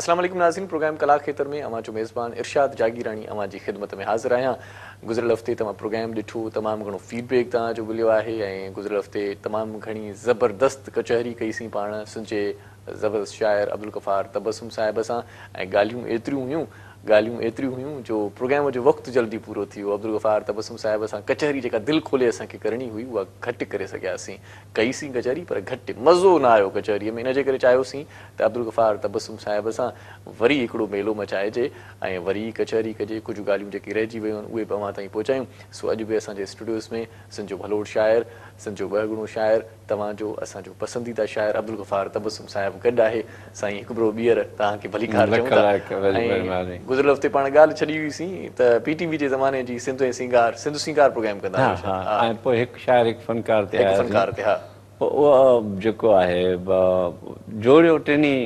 السلام عليڪم ناظرين پروگرام ڪلا کيتر ۾ اوهان جو ميزبان ارشاد جاگيراڻي اوهان جي خدمت ۾ حاضر آهيان. گذريل هفتي توهان پروگرام ڏٺو تمام گهڻو فيڊ بيڪ توهان جو مليو آهي ۽ گذريل هفتي تمام گهڻي زبردست ڪچهري ڪئي سين پاڻ سنڌ جي زبردست شاعر عبدالغفار تبسم صاحب سان ۽ ڳالهيون ايتريون هيون ڳالهيون ايتريون هيون جو پروگرام جو وقت جلدي پورو ٿي ويو عبدالغفار تبسم صاحب سان ڪچهري جيڪا دل کولي اسان کي ڪرڻي هئي اها گهٽ ڪري سگهياسين ڪئي سين ڪچهري پر گهٽ مزو نه آيو ڪچهريء ۾ ان جي ڪري چاهيوسين ته عبدالغفار تبسم صاحب سان وري هڪڙو ميلو مچائجي ۽ وري ڪچهري ڪجي ڪجهه ڳالهيون جيڪي رهجي ويون آهن اهي به اوهان تائين پهچايون سو اڄ به اسان جي اسٽوڊيوز ۾ سنڌ جو ڀلوڙ شاعر سنڌ جو ٻهڳڻو شاعر توهان جو اسان جو پسنديده شاعر عبدالغفار تبسم صاحب گڏ آهي سائين هڪ ڀيرو ٻيهر توهان کي ڀليڪار چئون ٿا ۽ گذريل هفتي پاڻ ڳالهه ڇڏي هئي سين ته پي ٽي وي جي زماني جي سنڌ ۽ سينگار سنڌ سينگار پروگرام ڪندا هيو ها ها ۽ پوء هڪ شاعر هڪ فنڪار تي هڪ فنڪار تي ها. پوء اهو جيڪو آهي جوڙيو ٽنهي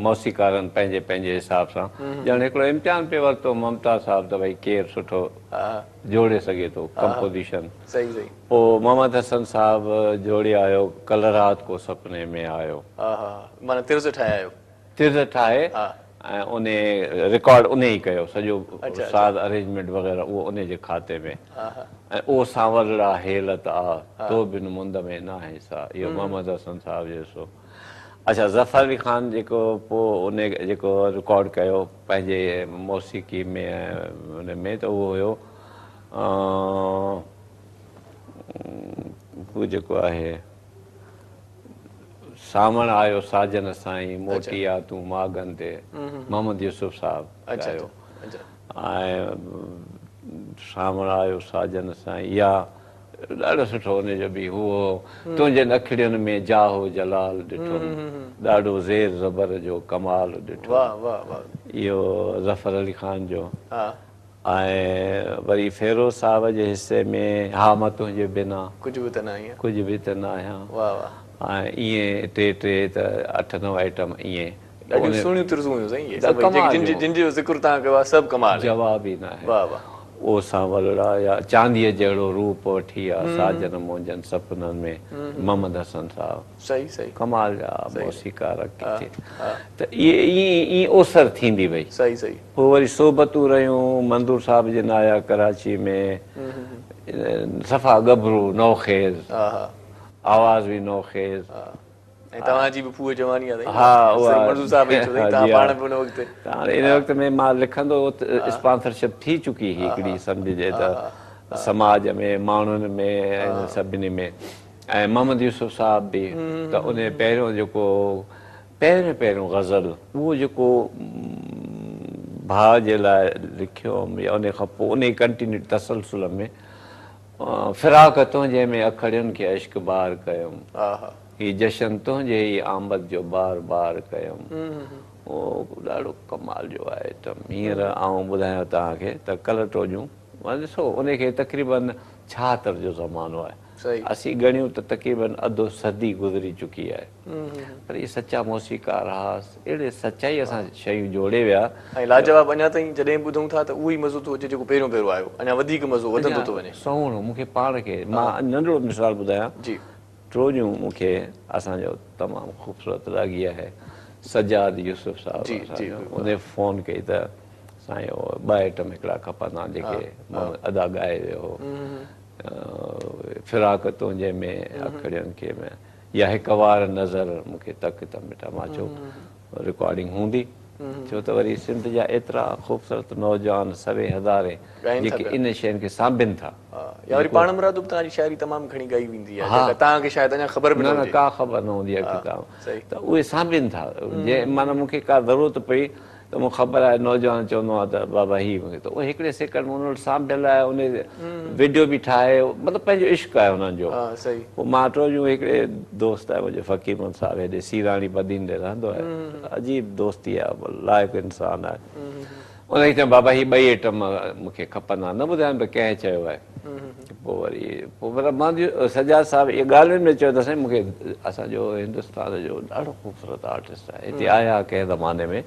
موسيقارن پنهنجي پنهنجي حساب سان ڄڻ هڪڙو امتحان پئي ورتو ممتاز صاحب ته ڀئي ڪير سٺو جوڙي سگهي ٿو ڪمپوزيشن صحيح صحيح. پوء محمد حسن صاحب جوڙي آيو ڪل رات ڪو سپني ۾ آيو. ها ها معنيٰ طرز ٺاهي آيو. طرز ٺاهي ۽ انهي رڪارڊ انهي ئي ڪيو سڄو ساز ارينجمينٽ وغيره اهو انهي جي کاتي ۾ ۽ او سانولڙا هيل ته آ تو بن مند ۾ ناهي ساهه اهو محمد حسن صاحب جو حصو اڇا ظفر علي خان جيڪو پوء انهي جيڪو رڪارڊ ڪيو پنهنجي موسيقي ۾ ۽ ان ۾ ته اهو هيو هو جيڪو آهي سانوڻ آيو ساجن سائين موٽي آ تون ماڳن تي محمد يوسف صاحب ڳايو ۽ سانوڻ آيو ساجن سائين يا ڏاڍو سٺو ان جو به هو هو تنهنجن اکڙين ۾ جاه و جلال ڏٺم ڏاڍو زير زبر جو ڪمال ڏٺم اهو ظفر علي خان جو ۽ وري فيروز صاحب جي حصي ۾ ها مان تنهنجي بنا. ڪجهه به ته ناهيان. ڪجهه به ته ناهيان. واه واه. ۽ ائين ٽي ٽي ته اٺ نو آئٽم ائين. ڏاڍيون سهڻيون طرزون هيون سائين اهي سڀئي جيڪي جن جن جو ذڪر توهان ڪيو آهي سڀ ڪمال. جواب ئي ناهي. واه واه. او سانولڙا يا چانديء جهڙو روپ وٺي آ ساجن منهنجن سپنن ۾ محمد حسن صاحب. صحيح صحيح. ڪمال جا موسيقار ڪٿي ته اهي ائين ائين اوسر ٿيندي وئي. صحيح صحيح. پوء وري صحبتون رهيون، منظور صاحب جن آيا ڪراچي ۾، صفا ڳڀرو نوخيز، آواز به نوخيز. ۽ توهان جي به ڦوهه جواني آ سائين. ها اها منظور صاحب ئي چيو سائين توهان پاڻ به ان وقت. ته هاڻي ان وقت ۾ مان لکندو هو ته اسپانسرشپ ٿي چڪي هئي هڪڙي سمجهجي ته سماج ۾ ماڻهن ۾ ۽ سڀني ۾ ۽ محمد يوسف صاحب به ته ان پهريون جيڪو پهريون پهريون غزل اهو جيڪو ڀاء جي لاء لکيو هوم يا ان کان پوء انهي ڪنٽينيوٽي تسلسل ۾ فراق تنهنجي ۾ اکڙين کي اشڪبار ڪيم هي جشن تنهنجي ئي آمد جو بار بار ڪيم اهو ڏاڍو ڪمال جو آئٽم هينئر آئون ٻڌايان توهان کي ته ڪلهه ٽوڄون ڏسو ان کي تقريبن ڇاهتر جو زمانو آهي اسين ڳڻيون ته تقريبن اڌ صدي گذري چڪي آهي پر اهي سچا موسيقار ها اهڙي سچائيء سان شيون جوڙي ويا. ۽ لاجواب اڃا تائين جڏهن به ٻڌون ٿا ته اهو ئي مزو ٿو اچي جيڪو پهريون ڀيرو آيو اڃا وڌيڪ مزو وڌندو ٿو وڃي. سهڻو مون کي پاڻ کي مان ننڍڙو مثال ٻڌايان جي. ٽيون ڏينهن مون کي اسان جو تمام خوبصورت راڳي آهي سجاد يوسف صاحب اسان جو انهي فون ڪئي ته سائين اهو ٻه آئٽم هڪڙا کپندا جيڪي محمد ادا ڳائي ويو هو فراق تنهنجي ۾ اکڙين کي ۾ يا هڪ وار نظر مون کي تڪ ته مٺا مان چيو رڪارڊنگ هوندي ڇو ته وري سنڌ جا ايترا خوبصورت نوجوان سوين هزارين جيڪي ان شين کي سانڀين ٿا. يا وري پاڻمرادو به توهان جي شاعري تمام گهڻي ڳائي ويندي آهي جيڪا توهان کي شايد اڃا خبر به نه هجي. نه نه ڪا خبر نه هوندي آهي ڪتاب ته اهي سانڀين ٿا جي معنيٰ مون کي ڪا ضرورت پئي ته مون خبر آهي نوجوان چوندو آهي ته بابا هي مون کي ته اهو هڪڙي سيڪنڊ ۾ ان وٽ سانڀيل آهي ان وڊيو به ٺاهي مطلب پنهنجو عشق آهي انهن جو پوء مان ٽيون ڏينهن هڪڙي دوست آهي منهنجو فقير محمد صاحب هيڏي سيراڻي بدين ڏي رهندو آهي عجيب دوستي آهي لائق انسان آهي ان کي چيم بابا هي ٻئي آئٽم مون کي کپندا نه ٻڌايم ته ڪنهن چيو آهي پوء وري پوء پر مان سجاد صاحب اهي ڳالهين ۾ چيو ته سائين مون کي اسان جو هندستان جو ڏاڍو خوبصورت آرٽسٽ آهي هتي آيا ڪنهن زماني ۾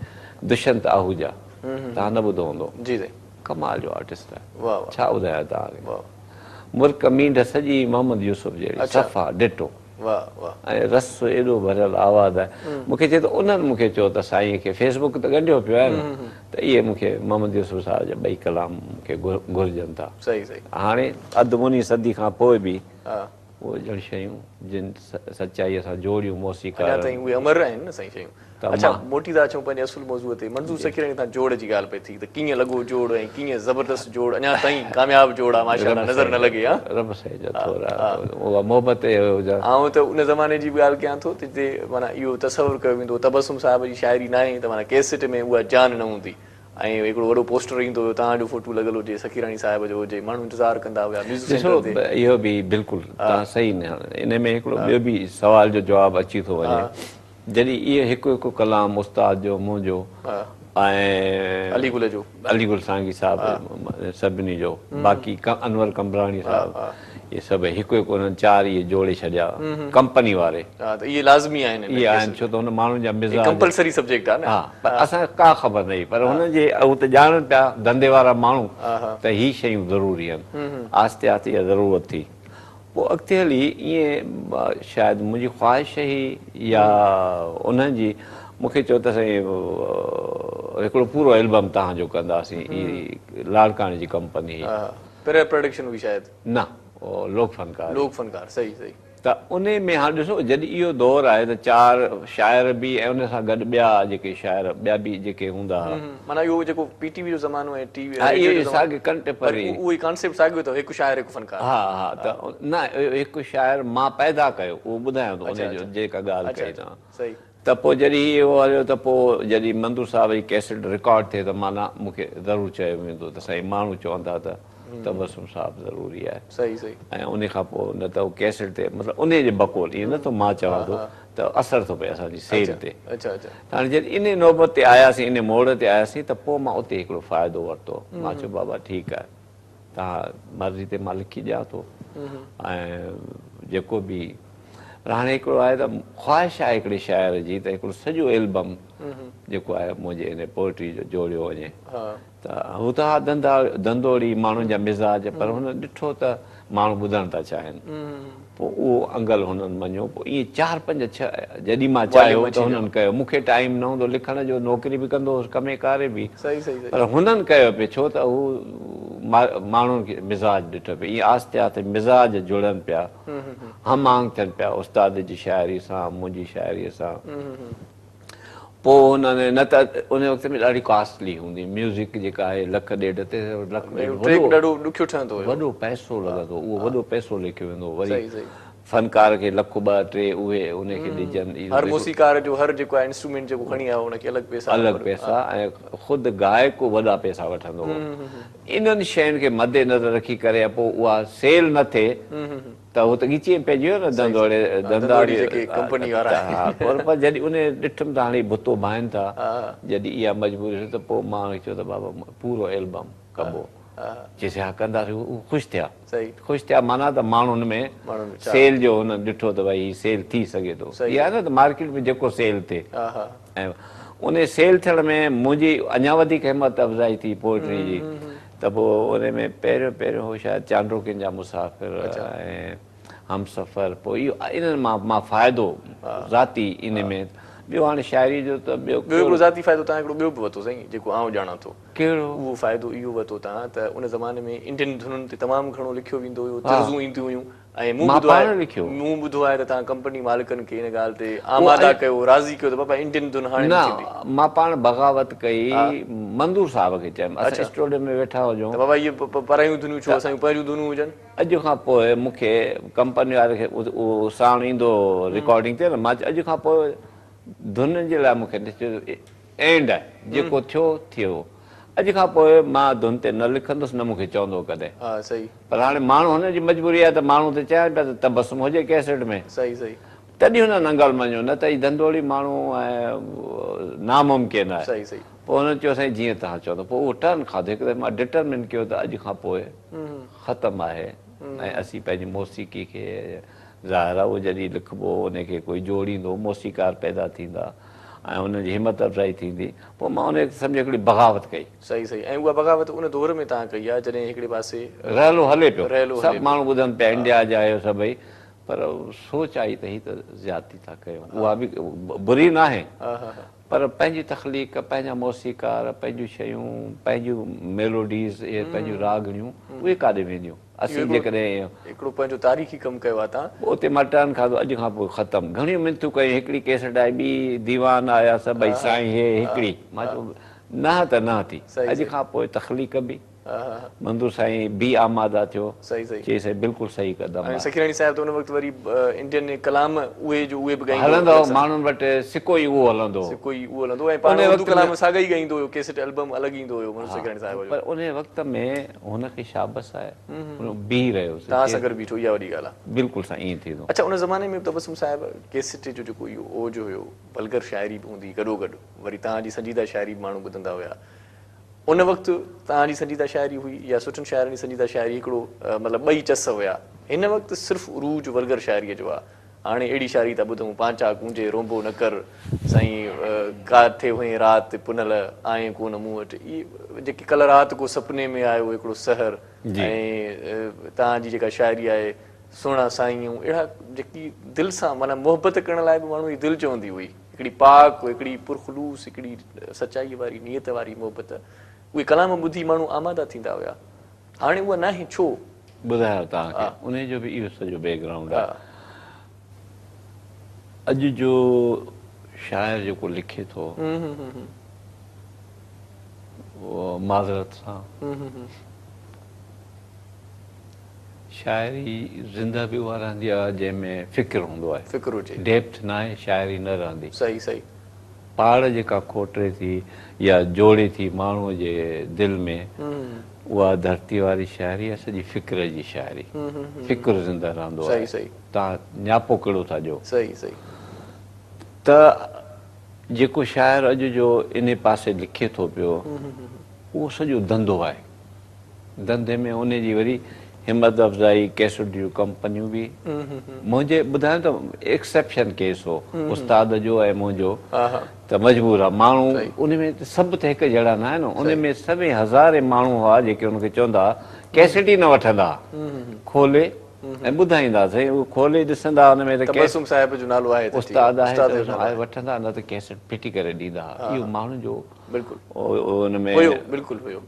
دشينت آهوجا توهان نه ٻڌو هوندو جي سائين ڪمال جو آرٽسٽ آهي واه واه ڇا ٻڌايان توهان کي واه مرڪ مينڍ سڄي محمد يوسف جهڙي صفا ڊٽو. واه واه. ۽ رس ايڏو ڀريل آواز آهي. مون کي چئي ته انهن مون کي چيو ته سائين کي فيس بڪ ته ڳنڍيو پيو آهي نه ته اهي مون کي محمد يوسف صاحب جا ٻئي ڪلام مون کي گهرجن ٿا. صحيح صحيح. هاڻي اڌ مني صدي کان پوء به اهي ڄڻ شيون جن سچائيء سان جوڙيون اڃا موسيقارن. تائين اهي امر آهن نه سائين شيون. ته اڇا مان. موٽي ٿا اچون پنهنجي اصل موضوع تي منظور سخيراڻي تان جوڙ جي ڳالهه پئي ٿي ته ڪيئن لڳو جوڙ ۽ ڪيئن زبردست جوڙ اڃا تائين ڪامياب جوڙ آ ماشاء الله رب نظر نه سائين لڳي ها. رب سائين جا ٿورا اها محبت هجڻ. آئون ته ان زماني جي به ڳالهه ڪيان ٿو ته جتي معنيٰ اهو تصور ڪيو ويندو هو تبسم صاحب جي شاعري ناهي ته معنيٰ ڪيسٽ ۾ اها جان نه هوندي ۽ هڪڙو وڏو پوسٽر ايندو هيو توهان جو فوٽو لڳل هجي سخيراڻي صاحب جو هجي ماڻهو انتظار ڪندا هيا ميوزڪ ڏسو سينٽر تي. اهو به بلڪل توهان صحيح نه ان ۾ هڪڙو ٻيو به سوال جو جواب اچي ٿو وڃي جڏهن اهي هڪ هڪ ڪلام استاد جو منهنجو ۽ علي گل جو. علي گل سانگي صاحب سڀني جو باقي انور قمبراڻي صاحب اهي سڀ هڪ هڪ انهن چار اهي جوڙي ڇڏيا ڪمپني واري. ها ته اهي لازمي آهن اهي آهن ڇو ته هن ماڻهن جا مزاج ڪمپلسري سبجيڪٽ آهي نه. ها پر اسان کي ڪا خبر نه هئي پر هنن جي هو ته ڄاڻن پيا ڌنڌي وارا ماڻهو ته هي شيون ضروري آهن آهستي آهستي اها ضرورت ٿي پوء اڳتي هلي ائين شايد منهنجي خواهش هئي يا انهن جي مون کي چيو ته سائين هڪڙو پورو البم توهان جو ڪنداسين هي لاڙڪاڻي جي ڪمپني هئي. پريا پروڊڪشن هئي شايد. نه لوڪ فنڪار. لوڪ فنڪار صحيح صحيح. ته انهي ۾ هاڻ ڏسو جڏهن اهو دور آهي ته چار شاعر به ۽ ان سان گڏ ٻيا جيڪي شاعر ٻيا به جيڪي هوندا ها. معنيٰ اهو جيڪو پي ٽي وي جو زمانو ۽ ٽي وي ها ريڊيو اهو جو زمانو ساڳي ڪنٽيمپرري. پر اهو ئي ڪانسيپٽ ساڳيو اٿو هڪ شاعر هڪ فنڪار. ها ها ته نه هڪ شاعر مان پيدا ڪيو اهو ٻڌايان ٿو انهي جو جيڪا ڳالهه ڪئي توهان. صحيح. ته پوء جڏهن اهو هليو ته پوء جڏهن منظور صاحب جي ڪيسٽ رڪارڊ ٿئي ته معنيٰ مون کي ضرور چيو ويندو ته سائين ماڻهو چون ٿا ته تبسم صاحب ضروري آهي صحيح صحيح. ۽ انهي کان پوء نه ته هو ڪيسٽ تي مطلب انهي جي بقول ائين نه ٿو مان چوان ٿو ته اثر ٿو پئي اسان جي سيل تي اڇا اڇا. ته هاڻي جڏهن انهي نوبت تي آياسين انهي موڙ تي آياسين ته پوء مان اتي هڪڙو فائدو ورتو مان چيو بابا ٺيڪ آهي توهان مرضي تي مان لکي ڏيان ٿو ۽ جيڪو به پر هاڻي هڪڙو آهي ته خواهش آهي هڪڙي شاعر جي ته هڪڙو سڄو البم جيڪو آهي منهنجي ان پوئٽري جو جوڙيو وڃي ته هو ته ها ڌنڌا ڌنڌوڙي ماڻهن جا مزاج پر هن ڏٺو ته ماڻهو ٻڌڻ ٿا چاهين پوء اهو انگل هنن مڃيو پوء ائين چار پنج ڇهه جڏهن مان چاهيو ته هنن ڪيو مون کي ٽائيم نه هوندو لکڻ جو نوڪري به ڪندو هوس ڪمي ڪاري به پر هنن ڪيو پئي ڇو ته هو ماڻهن کي مزاج ڏٺو پئي ائين آهستي آهستي مزاج جڙن پيا هم آهنگ ٿين پيا استاد جي شاعري سان منهنجي شاعري سان پوء هنن نه ته ان وقت ۾ ڏاڍي ڪاسٽلي هوندي ميوزڪ جيڪا آهي لک ڏيڍ تي لک ڏيڍ وڏو ڏاڍو ڏکيو ٺهندو هيو وڏو پئسو لڳندو اهو وڏو پئسو ليکيو ويندو هو وري فنڪار کي لک ٻه ٽي اهي ان کي ڏجن هر موسيقار جو هر جيڪو آهي انسٽرومينٽ جيڪو کڻي آيو ان کي الڳ پئسا الڳ پئسا ۽ خود گائڪ وڏا پئسا وٺندو هو انهن شين کي مد نظر رکي ڪري پوء اها سيل نه ٿئي ته هو ته ڳچيء ۾ پئجي ويو نه ڌنڌوڙي ڌنڌوڙي جيڪي ڪمپني وارا ها پر پر جڏهن ان ڏٺم ته هاڻي ڀتو ڀائن ٿا جڏهن اها مجبوري ٿي ته پوء مان چيو ته بابا پورو البم ڪبو چيسين ها ڪنداسين هو خوش ٿيا خوش ٿيا معنيٰ ته ماڻهن ۾ سيل جو هنن ڏٺو ته ڀائي هي سيل ٿي سگهي ٿو اها آهي نه ته مارڪيٽ ۾ جيڪو سيل ٿئي ۽ ان سيل ٿيڻ ۾ منهنجي اڃا وڌيڪ همت افزائي ٿي پوئٽري جي ته پوء ان ۾ پهريون پهريون هو شايد چانڊوڪين جا مسافر ۽ همسفر پوء اهو انهن مان مان فائدو ذاتي ان ۾ ٻيو هاڻي شاعري جو ته ٻيو ٻيو هڪڙو ذاتي فائدو توهان هڪڙو ٻيو به ورتو سائين جيڪو آئون ڄاڻان ٿو. ڪهڙو؟ اهو فائدو اهو ورتو توهان ته ان زماني ۾ انڊين ڌنن تي تمام گهڻو لکيو ويندو هيو طرزون اينديون هيون ۽ مون مان ٻڌو آهي پاڻ لکيو. مون ٻڌو آهي ته توهان ڪمپني مالڪن کي ان ڳالهه تي آماده ڪيو راضي ڪيو ته بابا انڊين ڌن هاڻي نه ٿيندي. نه مان پاڻ بغاوت ڪئي منظور صاحب کي چيم اسان اسٽوڊيو ۾ ويٺا هجون. ته بابا اهي پرايون ڌنون ڇو اسان جون پنهنجون ڌنون هجن. اڄ کان پوء مون کي ڪمپني واري کي اهو ساڻ ايندو هو رڪارڊنگ تي نه مان چيو اڄ کان پوء ڌنن جي لاء مون کي اينڊ آهي جيڪو ٿيو ٿيو اڄ کان پوء مان ڌن تي نه لکندس نه مون کي چوندو ڪڏهن. ها صحيح. پر هاڻي ماڻهو هن جي مجبوري آهي ته ماڻهو ته چاهين پيا ته تبسم هجي ڪيسٽ ۾. صحيح صحيح. تڏهن هنن انگل مڃيو نه ته هي ڌنڌوڙي ماڻهو ۽ ناممڪن آهي. صحيح صحيح. پوء هنن چيو سائين جيئن توهان چوندو. پوء اهو ٽرن کاڌو هڪ دفعي مان ڊٽرمن ڪيو ته اڄ کان پوء ختم آهي ۽ اسين پنهنجي موسيقي کي ظاهر آهي اهو جڏهن لکبو ان کي ڪوئي جوڙيندو موسيقار پيدا ٿيندا ۽ انهن جي همت افزائي ٿيندي پوء مان ان سمجهه هڪڙي بغاوت ڪئي. صحيح صحيح ۽ اها بغاوت ان دور ۾ توهان ڪئي آهي جڏهن هڪڙي پاسي رحلو هلي پيو رحلو سڀ هلي پيو. ماڻهو ٻڌن پيا انڊيا جا اهي سڀئي پر سوچ آئي ته هي ته زيادتي ٿا ڪيون اها به بري ناهي پر پنهنجي تخليق پنهنجا موسيقار پنهنجون شيون پنهنجون ميلوڊيز اهي پنهنجون راڳڻيون اهي ڪاڏي وينديون اسين جيڪڏهن هڪڙو پنهنجو تاريخي ڪم ڪيو آهي توهان. اتي مان ٽرن کاڌو اڄ کان پوء ختم گهڻيون منٿون ڪيون هڪڙي ڪيسٽ آئي ٻي ديوان آيا سڀئي سائين هي هڪڙي مان چيو نه ته نه ٿي اڄ کان پوء تخليق به منظور سائين به آماده ٿيو چي سائين بلڪل صحيح قدم آهي. ۽ سخيراڻي صاحب ته ان وقت وري انڊين ڪلام اهي جو اهي به ڳائيندو هو. هلندو هو ماڻهن وٽ سڪو ئي اهو هلندو هو. سڪو ئي اهو هلندو هو ۽ پاڻ اردو ڪلام ساڳا ئي ڳائيندو هيو ڪيسٽ البم الڳ ايندو هيو منظور سخيراڻي صاحب جو. پر انهي وقت ۾ هن کي شابس آهي هن بيهي رهيو. توهان سان گڏ بيٺو اها وڏي ڳالهه آهي. بلڪل سائين ائين ٿيندو. اڇا ان زماني ۾ تبسم صاحب ڪيسٽ جو جيڪو اهو اوج هيو ولگر شاعري به هوندي هئي گڏوگڏ وري توهان جي سنجيده شاعري به ماڻهو ٻڌندا هيا. ان وقت توهان جي سنجيده شاعري هئي يا سٺن شاعرن جي سنجيده شاعري هڪڙو مطلب ٻئي چس هيا. هن وقت صرف عروج ولگر شاعريء جو آ. هاڻي اهڙي شاعري ٿا ٻڌون پانچا ڪونجي رونبو نه ڪر سائين ڪاٿي هئين رات پنهل آئين ڪونه مون وٽ اهي جيڪي ڪلهه رات ڪو سپني ۾ آيو هڪڙو سحر ۽ توهان جي جيڪا شاعري آهي سهڻا سائين اهڙا جيڪي دل سان معنيٰ محبت ڪرڻ لاء به ماڻهو جي دل چوندي هئي. هڪڙي پاڪ، هڪڙي پرخلوص، هڪڙي سچائيء واري نيت واري محبت، اهي ڪلام ٻڌي ماڻهو آماده ٿيندا هيا. هاڻي اها ناهي، ڇو؟ ٻڌايو توهان کي انهي جو به اهو سڄو بيڪ گرائونڊ آهي. اڄ جو شاعر جيڪو لکي ٿو اهو معذرت سان شاعري زنده به اها رهندي آهي جنهن ۾ فڪر هوندو آهي. فڪر هجي. ڊيپٿ ناهي شاعري نه رهندي. صحيح صحيح. پاڙ جيڪا کوٽي ٿي يا جوڙي ٿي ماڻهوء جي دل ۾ اها ڌرتي واري شاعري آهي سڄي فڪر جي شاعري. فڪر زنده رهندو آهي. صحيح صحيح. توهان نياپو ڪهڙو ٿا ڏيو. صحيح صحيح. ته جيڪو شاعر اڄ جو انهي پاسي لکي ٿو پيو اهو سڄو ڌنڌو آهي. ڌنڌي ۾ انهي جي وري همت افزائي ڪيسٽ جون ڪمپنيون به منهنجي ٻڌايو ته ايڪسيپشن ڪيس هو استاد جو ۽ منهنجو ته مجبور آ ماڻهو انهي ۾ سڀ ته هڪ جهڙا نه آهن انهي ۾ سوين هزارين ماڻهو هئا جيڪي ان کي چوندا ها ڪيسٽ ئي نه وٺندا ها کولي ۽ ٻڌائيندا سائين اهو کولي ڏسندا ان ۾ ته تبسم صاحب جو نالو آهي ته استاد آهي ته وٺندا نه ته ڪيسٽ ڦٽي ڪري ڏيندا ها اهو ماڻهن جو بلڪل ان ۾ هيو بلڪل هيو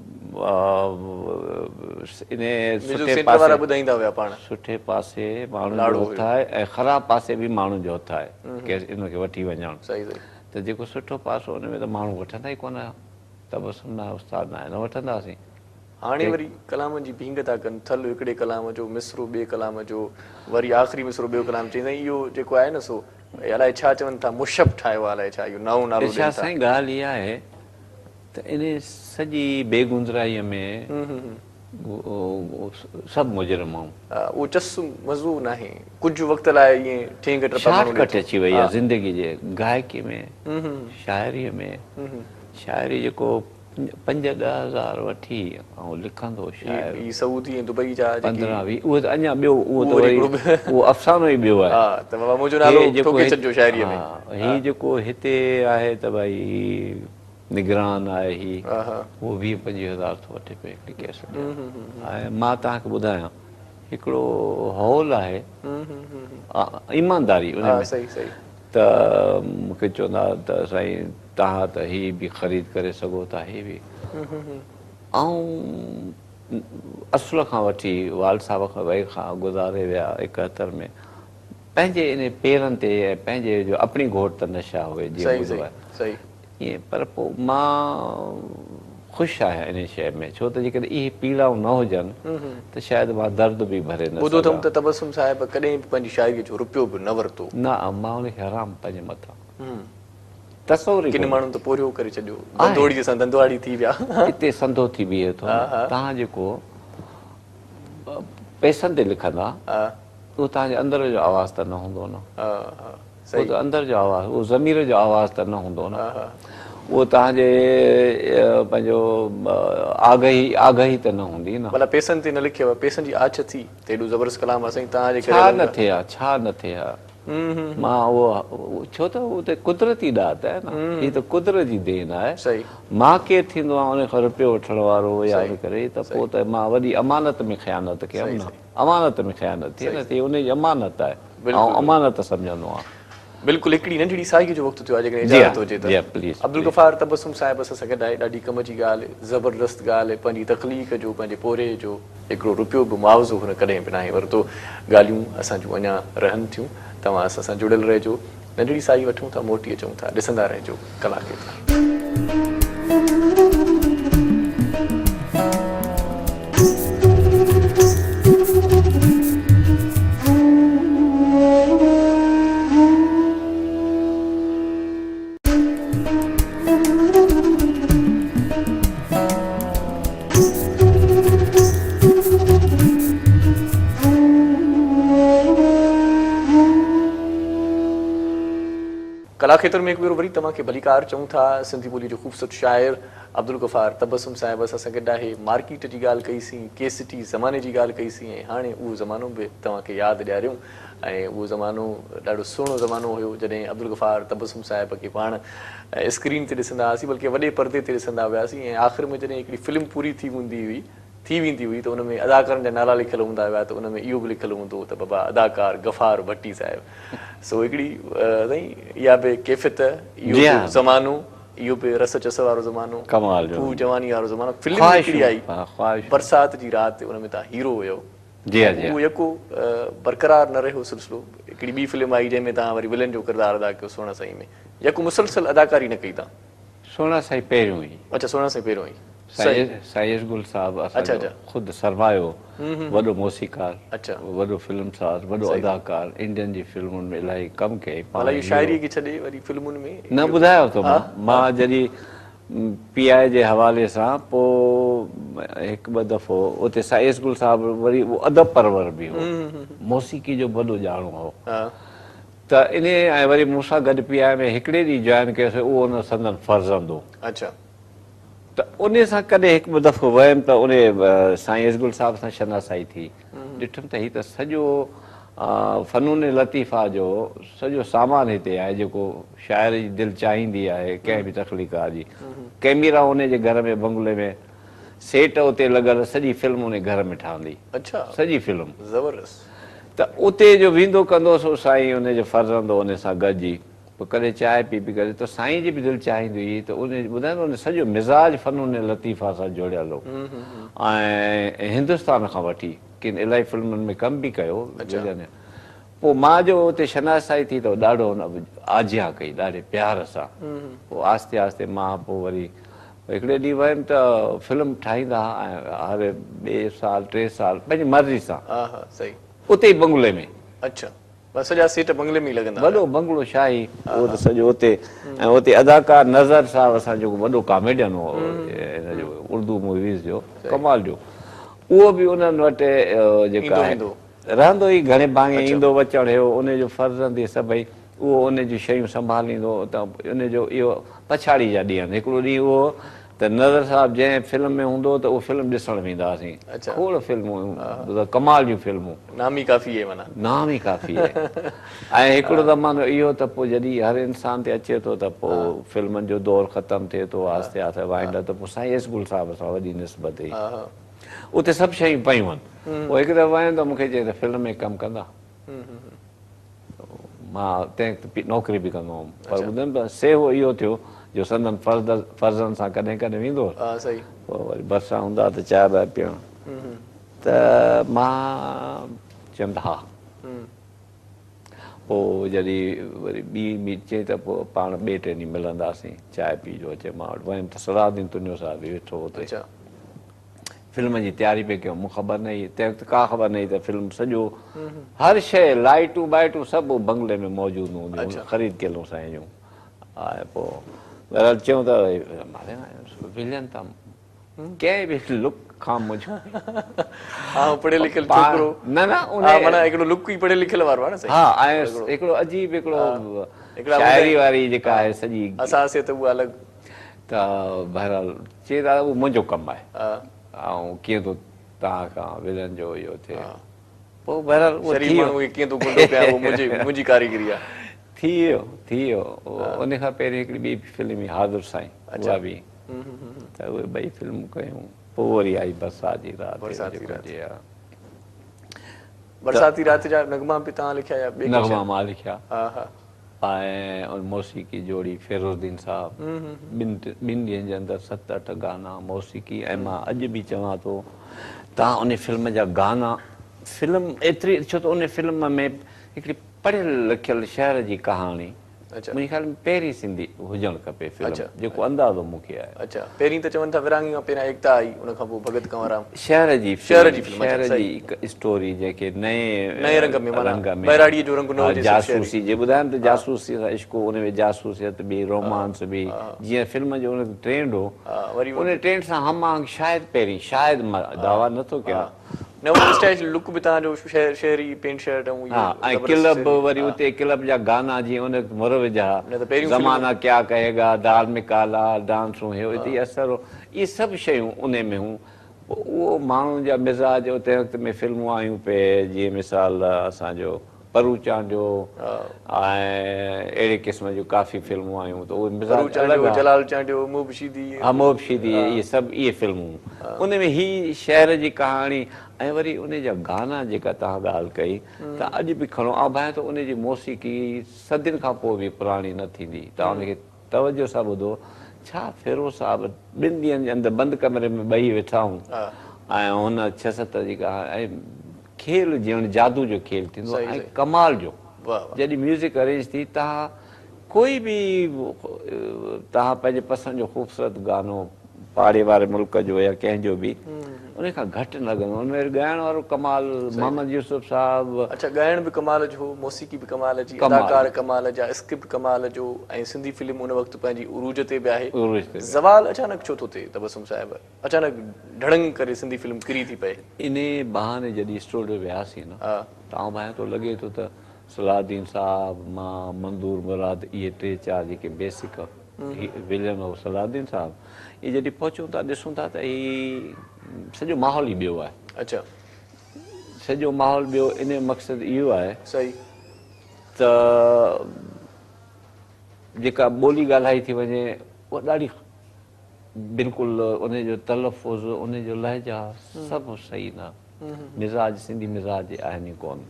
انهي ميوزڪ سينٽر وارا ٻڌائيندا هيا پاڻ سٺي پاسي ماڻهن جو هٿ آهي ۽ خراب پاسي به ماڻهن جو هٿ آهي ڪي ان کي وٺي وڃڻ صحيح صحيح ته جيڪو سٺو پاسو ان ۾ ته ماڻهو وٺندا ئي ڪونه تبسم ناهي استاد ناهي نه وٺنداسين هاڻي وري ڪلامن جي ڀينگ ٿا ڪن ٿل هڪڙي ڪلام جو مصرعو ٻئي ڪلام جو وري آخري مصرعو ٻيو ڪلام چئي سائين اهو جيڪو آهي نه سو الائي ڇا چون ٿا مشب ٺاهيو آهي الائي ڇا اهو نئون نالو ڏين ٿا. ارشاد سائين ڳالهه اها آهي ته انهي سڄي بي گندرائيء ۾ سڀ مجرم آهيون. اهو چس مزو ناهي ڪجهه وقت لاء ائين ٺينگ ٽپا ماڻهو ڏي ٿو. شارٽ ڪٽ اچي وئي آهي زندگي جي گائڪي ۾ شاعريء ۾ شاعري جيڪو پنج ڏهه هزار وٺي ۽ لکندو شاعر. هي سعودي ۽ دبئي جا جيڪي. پندرهن ويهه اهو ته اڃا ٻيو اهو ته وري اهو افسانو ئي ٻيو آهي. ها ته بابا منهنجو نالو ٺوڪي ڇڏجو شاعريء ۾. هي جيڪو هتي آهي ته ڀائي هي نگران آهي هي اهو ويهه پنجويهه هزار ٿو وٺي پيو هڪڙي ڪيسٽ جا. ۽ مان توهان کي ٻڌايان هڪڙو هال آهي ايمانداري ان ۾ ته مون کي چوندا ته سائين توهان ته هي به خريد ڪري سگهو ٿا هي به آئون اصل کان وٺي والد صاحب کان وئي کان گذاري ويا 71 ۾ پنهنجي انهي پيرن تي ۽ پنهنجي جو اپڻي گهوٽ ته نشا هئي جيئن ٻڌو آهي ائين پر پوء مان خوش آهيان انهي شيء ۾ ڇو ته جيڪڏهن اهي پيڙائون نه هجن ته شايد مان درد به ڀري نه ٻڌو اٿم ته تبسم صاحب ڪڏهن به پنهنجي شاعريء جو رپيو به نه ورتو. نه مان ان کي حرام پنهنجي مٿان تصور ئي ڪن ماڻهن ته پورهيو ڪري ڇڏيو. ڌنڌوڙيء سان ڌنڌواڙي ٿي ويا. اتي سنڌو ٿي بيهي ٿو. توهان جيڪو پئسن تي لکندا اهو توهان جي اندر جو آواز ته نه هوندو نه. اهو ته اندر جو آواز، اهو ضمير جو آواز ته نه هوندو نه. اهو توهان جي پنهنجو آگهي آگهي ته نه هوندي نه. ڀلا پئسن تي نه لکيو، پئسن جي آڇ ٿي ته ايڏو زبردست ڪلام آ سائين توهان جي ڪري. ڇا نه ٿئي ها، ڇا نه ٿئي ها. مان اهو ڇو ته اهو ته قدرتي ڏات آهي نه هي ته قدرت جي دين آهي مان ڪير ٿيندو آهيان ان کان رپيو وٺڻ وارو يا ان ڪري ته پوء ته مان وڏي امانت ۾ خيانت ڪيم نه امانت ۾ خيانت ٿي نه ٿي ان جي امانت آهي آئون امانت سمجهندو آهيان. بلڪل هڪڙي ننڍڙي ساهيء جو وقت ٿيو آهي جيڪڏهن اجازت هجي ته عبدالغفار تبسم صاحب اسان سان گڏ آهي ڏاڍي ڪم جي ڳالهه زبردست ڳالهه پنهنجي تخليق جو پنهنجي پورهيي جو هڪڙو رپيو به معاوضو هن ڪڏهن به ناهي ورتو ڳالهيون اسان جون اڃا رهن ٿيون توهان اسان سان جڙيل رهجو ننڍڙي ساهي وٺون ٿا موٽي اچون ٿا ڏسندا رهجو ڪلا کيتر. ڪلا کيتر ۾ هڪ ڀيرو وري توهان کي ڀليڪار چئون ٿا. سنڌي ٻولي جو خوبصورت شاعر عبدالغفار تبسم صاحب اسان سان گڏ آهي. مارڪيٽ جي ڳالهه ڪئي سين، ڪيسٽي زماني جي ڳالهه ڪئي سين ۽ هاڻي اهو زمانو به توهان کي ياد ڏياريون ۽ اهو زمانو ڏاڍو سهڻو زمانو هيو جڏهن عبدالغفار تبسم صاحب کي پاڻ اسڪرين تي ڏسندا هئاسين بلڪه وڏي پردي تي ڏسندا هياسين ۽ آخر ۾ جڏهن هڪڙي فلم پوري ٿي هوندي هئي ٿي ويندي هئي ته ان ۾ اداڪارن جا نالا لکيل هوندا هيا ته ان ۾ اهو به لکيل هوندو هو ته بابا اداڪار غفار ڀٽي صاحب سو هڪڙي سائين اها به ڪيفيت اهو به زمانو اهو به رس چس وارو زمانو ڪمال جو خوب جواني وارو زمانو فلم هڪڙي آئي برسات جي رات ان ۾ توهان هيرو هيو جي ها جي ها. اهو يڪو برقرار نه رهيو سلسلو هڪڙي ٻي فلم آئي جنهن ۾ توهان وري ولن جو ڪردار ادا ڪيو سهڻا سائين ۾ يڪو مسلسل اداڪاري نه ڪئي توهان. سهڻا سائين پهريون ئي. اڇا سهڻا سائين پهريون ئي. سائين سائين ايس گل صاحب اسان جو خود سرمايو وڏو موسيقار وڏو فلم ساز وڏو اداڪار انڊين جي فلمن ۾ الاهي ڪم ڪيائين پاڻ ڀلا اهو شاعري کي ڇڏي وري فلمن ۾. نه ٻڌايو ٿو مان مان جڏهن پي آء جي حوالي سان پوء هڪ ٻه دفعو اتي سائين ايس گل صاحب وري اهو ادب پرور به هو موسيقي جو به وڏو ڄاڻو هو ته انهي ۽ وري مون سان گڏ پي آء ۾ هڪڙي ڏينهن جوائن ڪيوسين اهو ان سندن فرزند هو ته انهي سان ڪڏهن هڪ ٻه دفعو ويم ته انهي سائين ايس گل صاحب سان شناسائي ٿي ڏٺم ته هي ته سڄو فنون لطيفه جو سڄو سامان هتي آهي جيڪو شاعر جي دل چاهيندي آهي ڪنهن به تخليقار جي ڪئميرا انهي جي گهر ۾ بنگلي ۾ سيٽ اتي لڳل سڄي فلم انهي گهر ۾ ٺهندي سڄي فلم زبردست ته اتي جو ويندو ڪندو سو سائين انهي جو فرزند انهي سان گڏجي پوء ڪڏهن چانهه پي پي ڪري ته سائين جي به دل چاهيندي هئي ته انهي ٻڌائيندو انهي سڄو مزاج فنون لطيفه سان جوڙيل هو ۽ هندستان کان وٺي ڪن الاهي فلمن ۾ ڪم به ڪيو پوء مان جو اتي شناسائي ٿي ته ڏاڍو هن آجيان ڪئي ڏاڍي پيار سان پوء آهستي آهستي مان پوء وري هڪڙي ڏينهن ويم ته فلم ٺاهيندا ها ۽ هر ٻئي سال ٽي سال پنهنجي مرضي سان اتي ئي بنگلي ۾. اڇا بس سڄا سيٽ بنگلي ۾ ئي لڳندا هيا. وڏو بنگلو شاهي اهو ته سڄو اتي ۽ اتي اداڪار نظر صاحب اسان جو وڏو ڪاميڊين هو هن جو اردو موويز جو ڪمال جو اهو به انهن وٽ جيڪا آهي رهندو ئي گهڻي ڀاڱي ايندو وچڻ هيو ان جو فرزند هي سڀئي اهو ان جون شيون سنڀاليندو ته ان جو اهو پڇاڙي جا ڏينهن هڪڙو ڏينهن اهو ته نظر صاحب جنهن فلم ۾ هوندو هو ته اهو فلم ڏسڻ ويندا هئاسين. کوڙ فلمون هيون، ڪمال جون فلمون. نام ئي ڪافي هي معنيٰ. نام ئي ڪافي هي. ۽ هڪڙو زمانو اهو ته پوء جڏهن هر انسان تي اچي ٿو ته پوء فلمن جو دور ختم ٿئي ٿو آهستي آهستي وائنڊ اپ ته پوء سائين ايس گل صاحب سان وڏي نسبت هئي. اتي سڀ شيون پيون هن. پوء هڪ دفعو ويم ته مون کي چيائين ته فلم ۾ ڪم ڪندا؟ مان تنهن وقت نوڪري به ڪندو هوم پر ٻڌم ته سهو اهو ٿيو جو سندن فرزند سان ڪڏهن ڪڏهن ويندو هوس پوء وري ڀرسان هوندا ته چانهه بانهه پيئڻ ته مان چيم ته ها پوء جڏهن وري ٻي ميٽ چيائين ته پوء پاڻ ٻئي ٽئين ڏينهن ملنداسين چانهه پيئجو اچي مان وٽ ويم ته صلاح الدين تنيو صاحب به ويٺو هو اتي. فلم جي تياري پئي ڪيون مون خبر نه هئي تنهن وقت ڪا خبر نه هئي ته فلم سڄو هر شيء لائيٽون ٻائيٽون سڀ بنگلي ۾ موجود هونديون هيون خريد ڪيل هيون سائين جون ۽ پوء بهرحال چيون ته ولين ته ڪنهن به لڪ کان منهنجو ها پڙهيل لکيل ڇوڪرو نه نه ان ها معنيٰ هڪڙو لڪ ئي پڙهيل لکيل وارو آهي نه سائين ها ۽ هڪڙو عجيب هڪڙو شاعري واري جيڪا آهي سڄي حساسيت اها الڳ ته بهرحال چي دادا اهو منهنجو ڪم آهي آئون ڪيئن ٿو توهان کان ولن جو اهو ٿئي. پوء بهرحال اهو شريف ٿي ويو. ماڻهو کي ڪيئن ٿو گهنڊو پيان اهو منهنجي منهنجي ڪاريگري آ. ٿي ويو ٿي ويو. ان کان پهرين هڪڙي ٻي فلم هئي حاضر سائين اها به ته اهي ٻئي فلمون ڪيون پوء وري آئي برسات جي رات برساتي رات. برساتي رات جا نغما به توهان لکيا يا ٻئي ڪنهن نغما مان لکيا. ها ها. ۽ ان موسيقي جوڙي فيروز الدين صاحب ٻن ٻن ڏينهن جي اندر ست اٺ گانا موسيقي ۽ مان اڄ به چوان ٿو توهان ان فلم جا گانا فلم ايتري ڇو ته ان فلم ۾ هڪڙي پڙهيل لکيل شهر جي ڪهاڻي منهنجي خيال ۾ پهرين سنڌي هجڻ کپي فلم جيڪو اندازو مون کي آهي. اڇا پهرين ته چون ٿا ورهاڱي کان پهريان ايڪتا آئي ان کان پوء ڀڳت ڪنور رام. شهر جي شهر جي فلم شهر جي هڪ اسٽوري جنهن کي نئين نئين رنگ ۾ معنيٰ ٻهراڙيء جو رنگ نه هجي صرف شهري. جاسوسي جي ٻڌايم ته جاسوسي سان عشق هو ان ۾ جاسوسيت به رومانس به جيئن فلم جو ان ٽرينڊ هو ان ٽرينڊ سان هم آهنگ شايد پهرين شايد مان دعويٰ نه ٿو ڪيان. نه اهو اسٽائل لڪ به توهان جو شهري پينٽ شرٽ ۽ ها ۽ ڪلب وري اتي ڪلب جا گانا جيئن ان وقت مروج ها زمانا ڪيا ڪهي گا دال ۾ ڪالا ڊانسون هيو اتي اثر هو اهي سڀ شيون انهي ۾ هيون پوء اهو ماڻهن جا مزاج تنهن وقت ۾ فلمون آيون پئي جيئن مثال اسان جو پرو چانڊيو ۽ اهڙي قسم جون ڪافي فلمون آيون ته اهي مزاج الڳ هئا. جلال چانڊيو، محب شيدي. ها محب شيدي اهي سڀ اهي فلمون ان ۾ هي شهر جي ڪهاڻي ۽ وري ان جا گانا جيڪا توهان ڳالهه ڪئي ته اڄ به کڻو آئون ڀانيان ٿو ان جي موسيقي صدين کان پوء به پراڻي نه ٿيندي توهان ان کي توجه سان ٻڌو ڇا فيروز صاحب ٻن ڏينهن جي اندر بند ڪمري ۾ ٻئي ويٺا هون ۽ هن ڇهه ست جيڪا ۽ کيل جيئن جادو جو کيل ٿيندو آهي ۽ ڪمال جو جڏهن ميوزڪ ارينج ٿي توهان ڪوئي به توهان پنهنجي پسند جو خوبصورت گانو پاڙي واري ملڪ جو يا ڪنهن جو به ان کان گهٽ نه لڳندو ان ۾ ڳائڻ وارو ڪمال محمد يوسف صاحب. اڇا ڳائڻ به ڪمال جو هو موسيقي به ڪمال جي اداڪار ڪمال جا اسڪرپٽ ڪمال جو ۽ سنڌي فلم ان وقت پنهنجي عروج تي به آهي زوال اچانڪ ڇو ٿو ٿئي تبسم صاحب اچانڪ ڍڙنگ ڪري سنڌي فلم ڪري ٿي پئي. انهي بهاني جڏهن اسٽوڊيو وياسين نه ته آئون ڀانيان ٿو لڳي ٿو ته صلاح الدين صاحب، مان، منظور مراد اهي ٽي چار جيڪي بيسڪ ولين هو صلاح الدين صاحب اهي جڏهن پهچون ٿا ڏسون ٿا ته هي سڄو ماحول ئي ٻيو آهي. اڇا. سڄو ماحول ٻيو انهي جو مقصد اهو آهي صحيح. ته جيڪا ٻولي ڳالهائي ٿي وڃي اها ڏاڍي بلڪل انهي جو تلفظ انهي جو لهجا سڀ صحيح نه مزاج سنڌي مزاج آهن ئي ڪون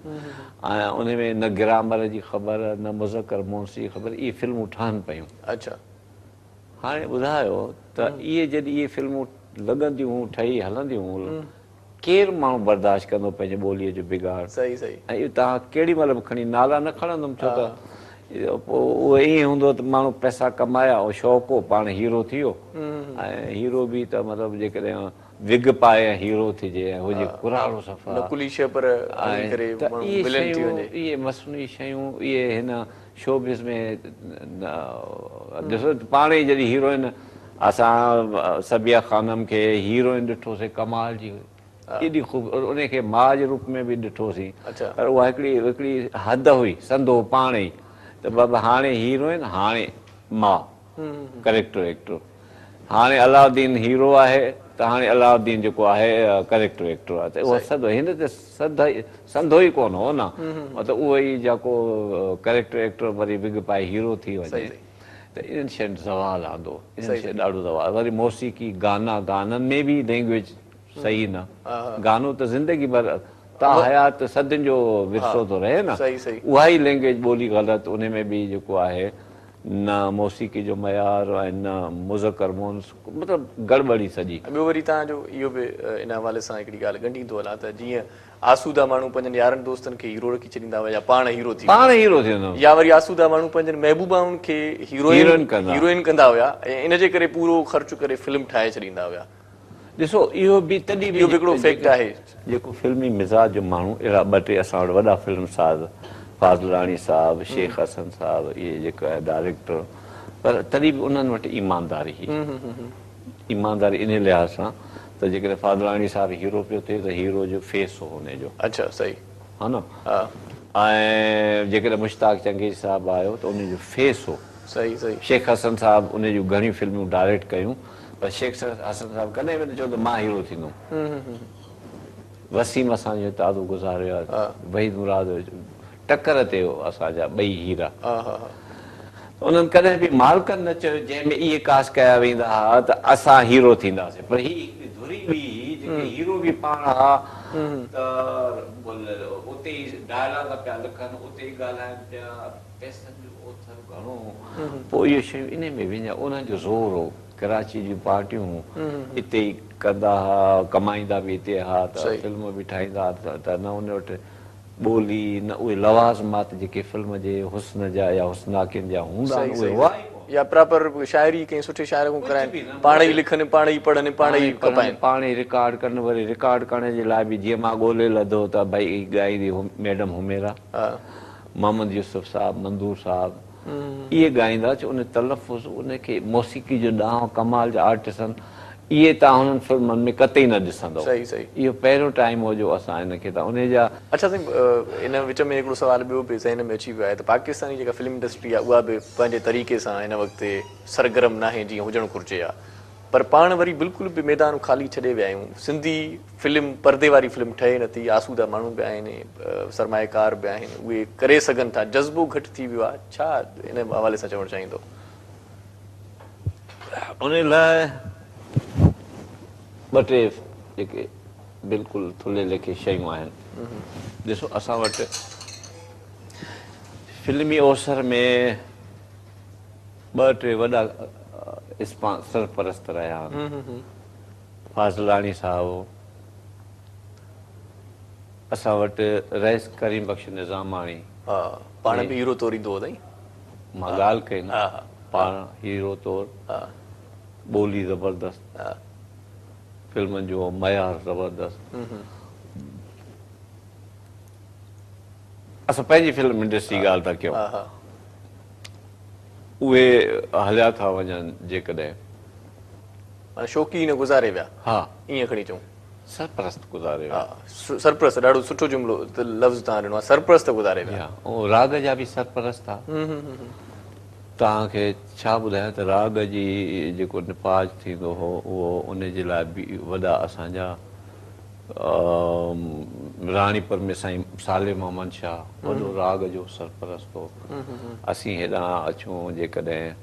۽ انهي ۾ نه گرامر جي خبر نه مذڪر مونث جي خبر اهي فلمون ٺهن پيون. اڇا. هاڻي ٻڌايو ته اهي جڏهن اهي فلمون لڳنديون هيون ٺهي هلنديون هيون ڪير ماڻهو برداشت ڪندو پنهنجي ٻوليء جو بگاڙ؟ صحيح صحيح. ۽ اهو توهان ڪيڏي مهل به کڻي نالا نه کڻندم ڇو ته پوء اهو ائين هوندو ته ماڻهو پئسا ڪمايا ۽ شوق هو پاڻ هيرو ٿي ويو ۽ هيرو به ته مطلب جيڪڏهن وگ پائي ۽ هيرو ٿجي ۽ هجي ڪراڙو صفا نقلي شيء پر هڻي ڪري ماڻهو ولين ٿي وڃي. اهي مصنوعي شيون اهي هن شوبز ۾ ڏسو ته پاڻ ئي جڏهن هيروئن اسان صبيحه خانم کي هيروئن ڏٺوسين ڪمال جي هئي ايڏي خوب ان کي ماء جي روپ ۾ به ڏٺوسين پر اها هڪڙي هڪڙي حد هئي سندو پاڻ ئي ته بابا هاڻي هيروئن هاڻي ماء ڪريڪٽر ايڪٽر هاڻي علاؤالدين هيرو آهي ته هاڻي علاؤالدين جيڪو آهي ڪريڪٽر ايڪٽر آهي ته اهو سڌ هن تي سڌ سنڌو ئي ڪونه هو نه مطلب اهو ئي جيڪو ڪريڪٽر ايڪٽر وري وگ پائي هيرو ٿي وڃي ته انهن شين زوال آندو انهن شين ڏاڍو زوال وري موسيقي گانا گانن ۾ به لينگويج صحيح نه گانو ته زندگي ڀر تا حيات صدين جو ورثو ٿو رهي نه اها ئي لينگويج ٻولي غلط انهي ۾ به جيڪو آهي نه موسيقي جو معيار ۽ نه مذڪر مونث مطلب گڙٻڙي سڄي. ۽ ٻيو وري توهان جو اهو به ان حوالي سان هڪڙي ڳالهه ڳنڍيندو هلان ته جيئن آسودا ماڻهو پنهنجن يارن دوستن کي هيرو رکي ڇڏيندا هئا يا پاڻ هيرو ٿي پاڻ هيرو ٿي ويندا يا وري آسودا ماڻهو پنهنجن محبوبائن کي هيروئن هيروئن ڪندا هيا ۽ ان جي ڪري پورو خرچ ڪري فلم ٺاهي ڇڏيندا هيا. ڏسو اهو به تڏهن به اهو به هڪڙو فيڪٽ آهي. جيڪو فلمي مزاج جو ماڻهو اهڙا ٻه ٽي اسان وٽ وڏا فلم ساز فاضلاڻي صاحب، شيخ حسن صاحب اهي جيڪا ڊائريڪٽر پر تڏهن به انهن وٽ ايمانداري هئي. ايمانداري انهي لحاظ سان ته جيڪڏهن فاضلاڻي صاحب هيرو پيو ٿئي ته هيرو جو فيس هو انهي جو. اڇا صحيح. ها نه. ها. ۽ جيڪڏهن مشتاق چنگيزي صاحب آيو ته انهي جو فيس هو. صحيح صحيح. شيخ حسن صاحب انهي جون گهڻيون فلمون ڊائريڪٽ ڪيون پر شيخ حسن صاحب ڪڏهن به نه چيو ته مان هيرو ٿيندم. وسيم اسان جو تازو گذاري ويو آهي، وحيد مراد ٽڪر تي اسان جا ٻئي هيرا. انهن ڪڏهن به مالڪن نه چيو جنهن ۾ اهي ڪاسٽ ڪيا ويندا ها ته اسان هيرو ٿينداسين پر هي هڪڙي ڌري ٻي هئي جيڪي هيرو به پاڻ ها ته اتي ئي ڊائلاگ پيا لکن اتي ئي ڳالهائن پيا پئسن جو اوٿر گهڻو هو پوء اهي شيون انهي ۾ وڃا انهن جو زور هو ڪراچي جون پارٽيون اتي ئي ڪندا ها ڪمائيندا به اتي ها ته فلم به ٺاهيندا ها ته نه ان وٽ ٻولي نه اهي لوازمات جيڪي فلم جي حسن جا يا حسناڪين جا هوندا آهن اهي هئا ئي ڪونه. يا پراپر شاعري ڪنهن سٺي شاعر کان ڪرائن، پاڻ ئي لکن، پاڻ ئي پڙهن، پاڻ ئي ڪپائن. پاڻ ئي رڪارڊ ڪن، وري رڪارڊ ڪرڻ جي لاء به جيئن مان ڳولي لڌو ته ڀئي هي ڳائيندي ميڊم حميرا، محمد يوسف صاحب، منظور صاحب اهي ڳائيندا ڇو ان تلفظ ان کي موسيقي جو ڏانء ڪمال جا آرٽسٽ آهن اهي توهان هنن فلمن ۾ قطعي نه ڏسندؤ صحيح صحيح. اهو پهريون ٽائيم هو جو اسان ان کي ته انهي جا. اڇا سائين ان وچ ۾ هڪڙو سوال ٻيو به ذهن ۾ اچي ويو آهي ته پاڪستاني جيڪا فلم انڊسٽري آهي اها به پنهنجي طريقي سان هن وقت سرگرم ناهي جيئن هجڻ گهرجي ها پر پاڻ وري بلڪل به ميدان خالي ڇڏي ويا آهيون سنڌي فلم پردي واري فلم ٺهي نٿي آسودا ماڻهو به آهن سرمائيڪار به آهن اهي ڪري سگهن ٿا جذبو گهٽ ٿي ويو آهي ڇا ان حوالي سان چوڻ چاهيندو؟ ان لاء ٻه ٽي جيڪي بلڪل ٿلهي ليکي شيون آهن ڏسو اسان وٽ فلمي اوسر ۾ ٻه ٽي وڏا سرپرست رهيا آهن فاضلاڻي صاحب هو، اسان وٽ رئيس ڪريم بخش نظاماڻي. ها پاڻ به هيرو طور ايندو هو سائين. مان ڳالهه ڪئي نه پاڻ هيرو طور، ٻولي زبردست، فلمن جو معيار زبردست. اسان پنهنجي فلم انڊسٽري جي ڳالهه ٿا ڪيون. اهي هليا ٿا وڃن جيڪڏهن. معنيٰ شوقين گذاري ويا. ها. ائين کڻي چئون. سرپرست گذاري ويا. ها سرپرست ڏاڍو سٺو جملو لفظ توهان ڏنو آهي سرپرست گذاري ويا. ها راڳ جا به سرپرست ها. توهان کي ڇا ٻڌايان ته راڳ جي جيڪو نپاج ٿيندو هو اهو ان جي لاء به وڏا اسان جا راڻيپور ۾ سائين صالح محمد شاهه وڏو راڳ جو سرپرست هو. اسين هيڏانهن اچون جيڪڏهن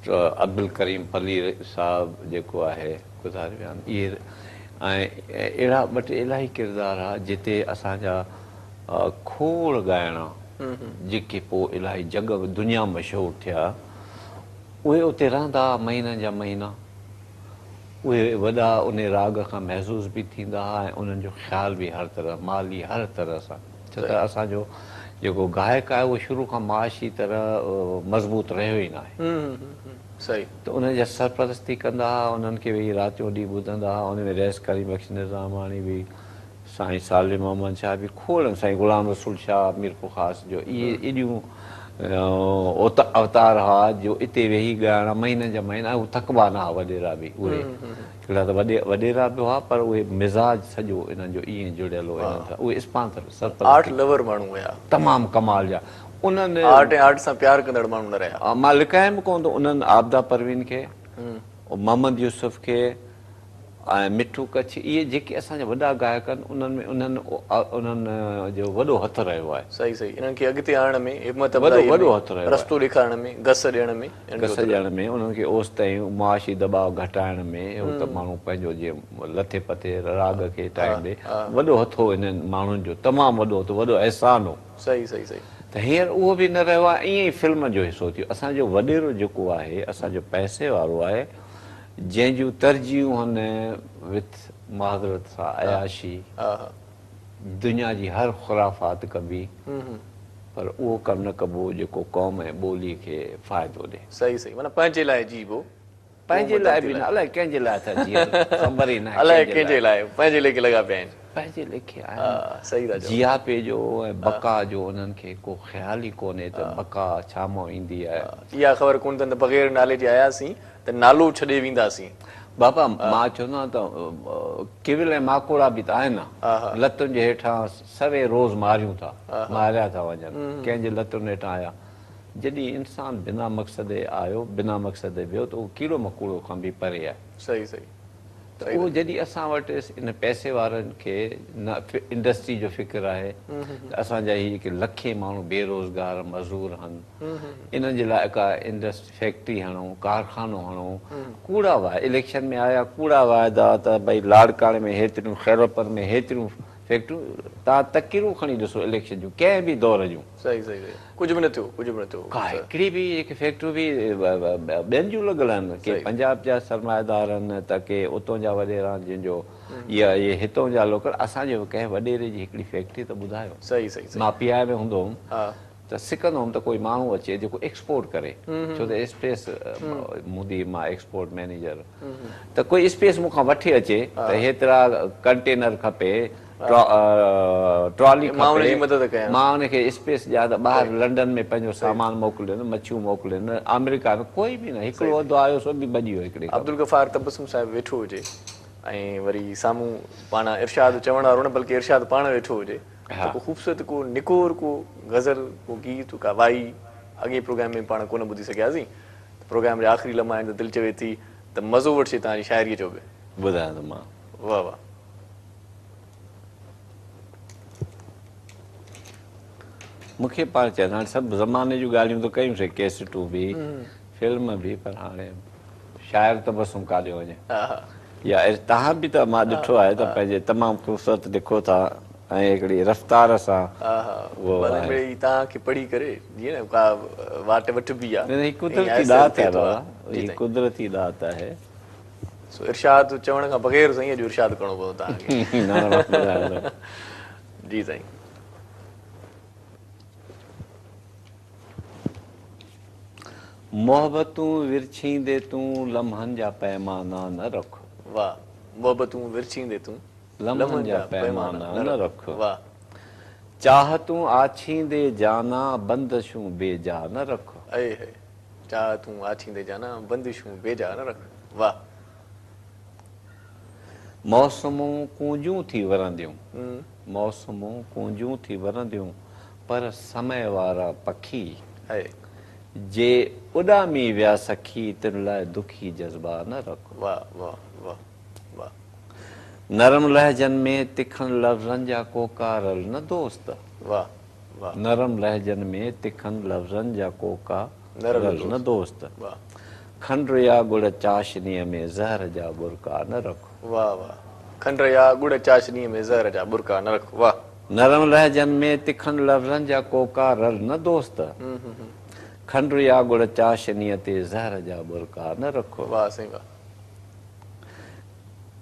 ته عبدالڪريم پلي صاحب جيڪو آهي گذاري ويا آهن اهي ۽ اهڙا ٻه ٽي الاهي ڪردار ها جتي اسان جا کوڙ ڳائڻا جيڪي پوء الاهي جڳ دنيا مشهور ٿيا اهي اتي رهندا ها مهينن جا مهينا اهي وڏا انهي راڳ کان محظوظ به ٿيندا ها ۽ انهن جو خيال به هر طرح مالي هر طرح سان ڇو ته اسان جو جيڪو گائڪ آهي اهو شروع کان معاشي طرح مضبوط رهيو ئي ناهي ته انهن جا سرپرستي ڪندا ها انهن کي ويهي راتيون ڏينهن ٻڌندا ها ان ۾ رئيس ڪريم بخش نظاماڻي به سائين صالح محمد شاهه به کوڙ سائين غلام رسول شاهه ميرپورخاص جو اهي ايڏيون اوتار هئا جو اتي ويهي ڳائڻا مهينن جا مهينا ۽ هو ٿڪبا نه هئا وڏيرا به اهي هڪڙا ته وڏي وڏيرا به هئا پر اهي مزاج سڄو انهن جو ائين جڙيل هو انهن سان اهي اسپانسر سرپرست آرٽ لور ماڻهو هيا. تمام ڪمال جا انهن آرٽ ۽ آرٽ سان پيار ڪندڙ ماڻهو نه رهيا. مان لڪايان به ڪونه ٿو انهن عابده پروين کي محمد يوسف کي ۽ مٺو ڪڇي اهي جيڪي اسان جا وڏا گائڪ آهن انهن ۾ انهن انهن جو وڏو هٿ رهيو آهي. صحيح صحيح انهن کي اڳتي آڻڻ ۾ همت افزائي وڏو هٿ رهيو آهي. رستو ڏيکارڻ ۾ گس ڏيڻ ۾ انهن جو گس ڏيڻ ۾ انهن کي اوستائين معاشي دٻاء گهٽائڻ ۾ هو ته ماڻهو پنهنجو جيئن لٿي پٿي راڳ کي ٽائيم ڏي وڏو هٿ هو انهن ماڻهن جو تمام وڏو هٿ وڏو احسان هو. صحيح صحيح صحيح. ته هينئر اهو به نه رهيو آهي ائين ئي فلم جو حصو ٿيو اسان جو وڏيرو جيڪو آهي اسان جو پئسي وارو آهي جنهن جون ترجيحون هن وٿ معذرت سان عياشي، دنيا جي هر خرافات ڪبي پر اهو ڪم نه ڪبو جيڪو قوم ۽ ٻولي کي فائدو ڏي. صحيح صحيح معنيٰ پنهنجي لاء جيئبو. پنهنجي لاء به نه الائي ڪنهن جي لاء ٿا جيئن خبر ئي ناهي الائي ڪنهن جي لاء پنهنجي ليکي لڳا پيا آهن. پنهنجي ليکي آهن. صحيح ٿا چئو. جياپي جو ۽ بقا جو انهن کي ڪو خيال ئي ڪونهي ته بقا ڇا مان ايندي آهي. اها خبر ڪونه اٿن ته بغير نالي جي آياسين ته نالو ڇڏي وينداسين. بابا مان چوندو آهيان ته ڪيول ۽ ماڪوڙا به ته آهن نه لتن جي هيٺان سوين روز ماريون ٿا ماريا ٿا وڃن ڪنهن جي لتن هيٺان آيا جڏهن انسان بنا مقصد جي آيو بنا مقصد جي ويو ته اهو ڪيڙو مڪوڙو کان به پري آهي. صحيح صحيح. ته ته اهو جڏهن اسان وٽ ان پئسي وارن کي نه انڊسٽري جو فڪر آهي ته اسان جا هي جيڪي لکين ماڻهو بي روزگار مزور هن انهن جي لاء ڪا انڊسٽري فيڪٽري هڻون ڪارخانو هڻون ڪوڙا واعدا اليڪشن ۾ آيا ڪوڙا واعدا ته ڀئي لاڙڪاڻي ۾ هيتريون خيرپور ۾ هيتريون فيڪٽريون توهان تقريرون کڻي ڏسو اليڪشن جون ڪنهن به دور جون. صحيح صحيح صحيح ڪجهه به نه ٿيو ڪجهه به نه ٿيو. ڪا هڪڙي به جيڪي فيڪٽريون به ٻين جون لڳل آهن ڪي پنجاب جا سرمائيدار آهن ته ڪي اتون جا وڏيرا آهن جن جو يا اهي هتون جا لوڪل اسان جي ڪنهن وڏيري جي هڪڙي فيڪٽري ته ٻڌايو. صحيح صحيح صحيح. مان پي آء اي ۾ هوندو هوم ته سڪندو هوم ته ڪوئي ماڻهو اچي جيڪو ايڪسپورٽ ڪري ڇو ته اسپيس هوندي مان ايڪسپورٽ مئنيجر ته ڪوئي اسپيس مون کان وٺي اچي ته هيترا ڪنٽينر کپي ٽرالي کپي مان ان کي اسپيس ڏيان ته ٻاهر لنڊن ۾ پنهنجو سامان موڪلين مڇيون موڪلين آمريڪا ۾ ڪوئي به نه هڪڙو اڌ آيو سو به ڀڄي ويو هڪڙي عبدالغفار تبسم صاحب ويٺو هجي ۽ وري سامهون پاڻ ارشاد چوڻ وارو نه بلڪه ارشاد پاڻ ويٺو هجي ته ڪو خوبصورت ڪو نڪور ڪو غزل ڪو گيت ڪا وائي اڳئين پروگرام ۾ پاڻ ڪونه ٻڌي سگهياسين ته پروگرام جا آخري لمحا آهن ته دل چوي ٿي ته مزو وٺجي توهان جي شاعريء جو به. ٻڌايان ٿو مان. واه واه. مون کي پاڻ چون هاڻي سڀ زماني جون ڳالهيون ته ڪيون سي ڪيسٽون به فلم به پر هاڻي شاعر تبسم ڪاڏي وڃي يا توهان به ته مان ڏٺو آهي ته پنهنجي تمام خوبصورت لکو ٿا ۽ هڪڙي رفتار سان اهو آهي. مڙئي توهان کي پڙهي ڪري جيئن نه ڪا واٽ وٺبي آ. هي قدرتي ڏات آهي بابا هي قدرتي ڏات آهي. سو ارشاد چوڻ کان بغير سائين اڄ ارشاد ڪرڻو پوندو توهان کي. نه نه مان ٻڌايان ٿو. جي سائين. محبتون ورڇيندي تون لمحن جا پيمانا نه رک. واه محبتون ورڇيندي تون لمحن جا پيمانا نه رک. واه. چاهتون آڇيندي جانا بندشون بي جا نه رک. اي هي چاهتون آڇيندي جانا بندشون بي جا نه رک. واه. موسمون ڪونجون ٿي ورنديون. موسمون ڪونجون ٿي ورنديون پر سمي وارا پکي. اي. جي اڏامي ويا سکي تن لاء دکي جذبا نه رک. واه واه واه واه. نرم لهجن ۾ تکن لفظن جا ڪوڪا رل نه دوست. واه واه. نرم لهجن ۾ تکن لفظن جا ڪوڪا رل نه دوست. واه. کنڊ يا ڳڙ چاشنيء ۾ زهر جا ٻرڪا نه رک. واه واه. کنڊ يا ڳڙ چاشنيء ۾ زهر جا ٻرڪا نه رک. واه. نرم لهجن ۾ تکن لفظن جا ڪوڪا رل نه دوست. کنڊ يا ڳڙ چاشنيء تي زهر جا ٻرڪا نه رک. واه سائين واه.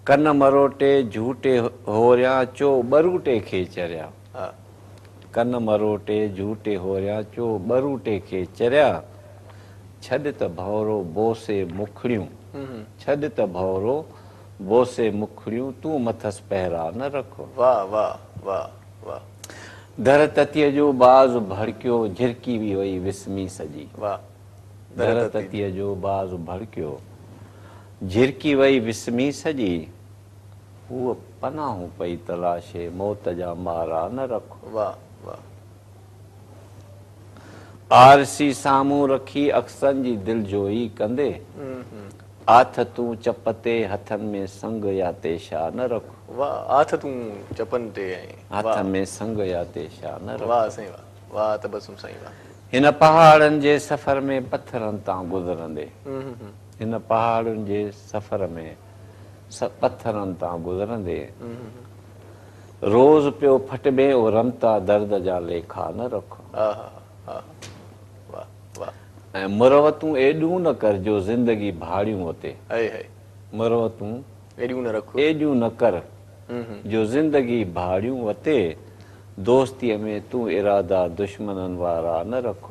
ڪن مروٽي جهوٽي هوريان چو ٻروٽي کي چريا. ڪن مروٽي جهوٽي هوريان چو ٻروٽي کي چريا. ڇڏ ته ڀؤرو بوسي مکڙيون. ڇڏ ته ڀؤرو بوسي مکڙيون تون مٿس پهرا نه رک. واه واه واه واه. در تتيء جو باز ڀڙڪيو جهرڪي به وئي وسمي سڄي. واه. در تتيء جو باز ڀڙڪيو جهرڪي وئي وسمي سڄي. هوء پناهون پئي تلاشي موت جا مارا نه رک. واه واه. آرسي سامهون رکي عڪسن جي دلجوئي ڪندي. آٿتون چپ تي هٿن ۾ سنگ يا تيشا نه رک. واه آٿتون چپن تي ۽ هٿ ۾ سنگ يا تيشا نه رک. واه سائين واه واه تبسم سائين واه. هن پهاڙن جي سفر ۾ پٿرن تان گذرندي. هن پهاڙن جي سفر ۾ پٿرن تان گذرندي. روز پيو ڦٽبين او رمتا درد جا ليکا نه رک. ۽ مروتون ايڏيون نه ڪر جو زندگي ڀاڙيون وتي. مروتون ايڏيون نه ڪر جو زندگي ڀاڙيون وتي. دوستيء ۾ تون ارادا دشمنن وارا نه رک.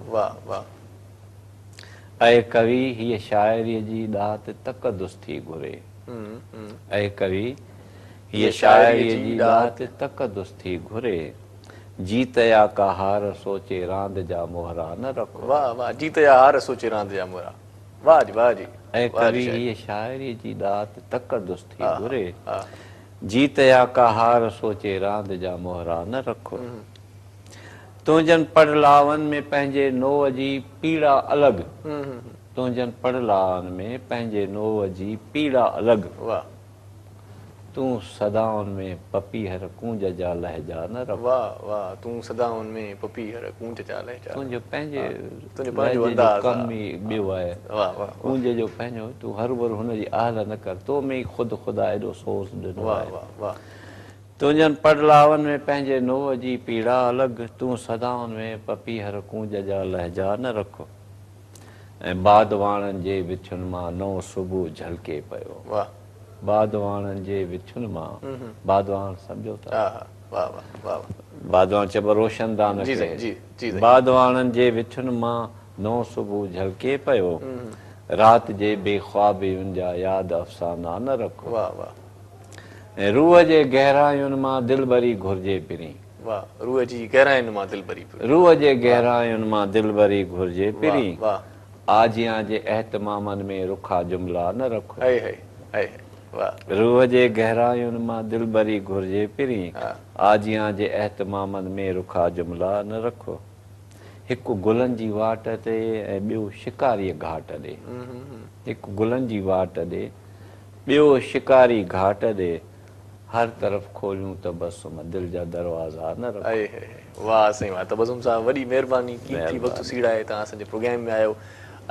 اي ڪوي هيء شاعريء جي ڏات تقدس ٿي گهري. اي ڪوي هيء شاعريء جي ڏات تقدس ٿي گهري. جيت يا ڪا هار سوچي راند جا مهرا نه رک. واه واه جيت يا هار سوچي راند جا مهرا واه جي واه جي اي ڪوي هيء شاعريء جي ڏات تقدس ٿي گهري. جيت يا ڪا هار سوچي راند جا مهرا نه رک. تنهنجن پڙلاون ۾ پنهنجي نوع جي پيڙا الڳ. تنهنجن پڙلاون ۾ پنهنجي نوع جي پيڙا الڳ. واه. تون صدائن ۾ پپيهر ڪونج جا لهجا نه رک. واه واه تون صدائن ۾ پپيهر ڪونج جا لهجا. تنهنجو پنهنجي لهجي جو ڪم ئي ٻيو آهي. واه واه. ڪونج جو پنهنجو تون هروڀرو هن جي آهل نه ڪر تو ۾ ئي خود خدا ايڏو سوز ڏنو آهي. واه واه واه. تنهنجن پڙلاون ۾ پنهنجي نوع جي پيڙا الڳ تون صدائن ۾ پپيهر ڪونج جا لهجا نه رک. ۽ باد واڻن جي وٿين مان نئون صبح جهلڪي پيو. واه. باد واڻن جي وٿين مان، باد واڻ سمجهو ٿا؟ ها ها واه واه واه واه. باد واڻ چئبو روشندان جي کي. سائين جي جي سائين. باد واڻن جي وٿين مان نئون صبح جهلڪي پيو. رات جي بي خوابين جا ياد افسانا نه رک. واه واه. ۽ روح جي گهراين مان دلبري گهرجي پرين. واه روح جي گهراين مان دلبري پرين. روح جي گهراين مان دلبري گهرجي پرين. واه واه. آجيان جي اهتمامن ۾ رکا جملا نه رک. هئي هئي هئي هئي واه. روح جي گهراين مان دلبري گهرجي پرين. آجيان جي اهتمامن ۾ رکا جملا نه رک. هڪ گلن جي واٽ تي ۽ ٻيو شڪاريء گهاٽ ڏي. هڪ گلن جي واٽ ڏي ٻيو شڪاري گهاٽ ڏي. هر طرف کوليون تبسم دل جا دروازا نه رک. هئي هئي هئي واه سائين واه تبسم صاحب وڏي مهرباني قيمتي وقت سيڙائي توهان اسان جي پروگرام ۾ آيو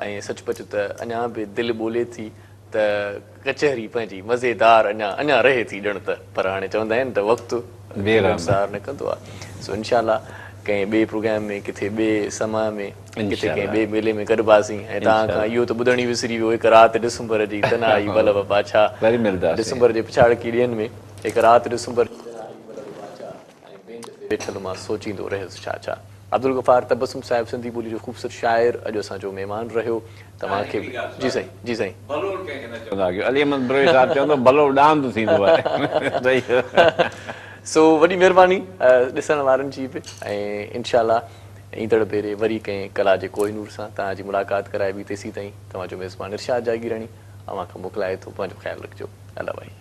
۽ سچ پچ ته اڃا به دل ٻولي ٿي ته ڪچهري پنهنجي مزيدار اڃا اڃا رهي ٿي ڄڻ ته پر هاڻي چوندا آهن ته وقت ملنسار نه ڪندو آهي سو انشاء الله ڪنهن ٻئي پروگرام ۾ ڪٿي ٻئي سماع ۾ ڪٿي ڪنهن ٻئي ميلي ۾ گڏباسين ۽ توهان کان اهو ته ٻڌڻ ئي وسري ويو هڪ رات ڊسمبر جي تنهائي بلب باڇا ڊسمبر جي پڇاڙڪي ڏينهن ۾ هڪ رات ڊسمبر جي تنهائي بلب باڇا ۽ بينچ تي ويٺل مان سوچيندو رهيس ڇا ڇا. عبدالغفار تبسم صاحب سنڌي ٻولي جو خوبصورت شاعر اڄ اسان جو مهمان رهيو توهان کي به جي سائين جي سائين. ڀلوڙ ڪنهن کي نه چوندا ڪيو علي احمد بروهي صاحب چوندو ڀلوڙ ڏاند ٿيندو آهي. سو وڏي مهرباني ڏسڻ وارن جي به ۽ انشاء الله ايندڙ ڀيري وري ڪنهن ڪلا جي ڪوهنور سان توهان جي ملاقات ڪرائبي تيسين تائين توهان جو ميزبان ارشاد جاگيراڻي اوهان کان موڪلائي ٿو پنهنجو خيال رکجو الله واهي.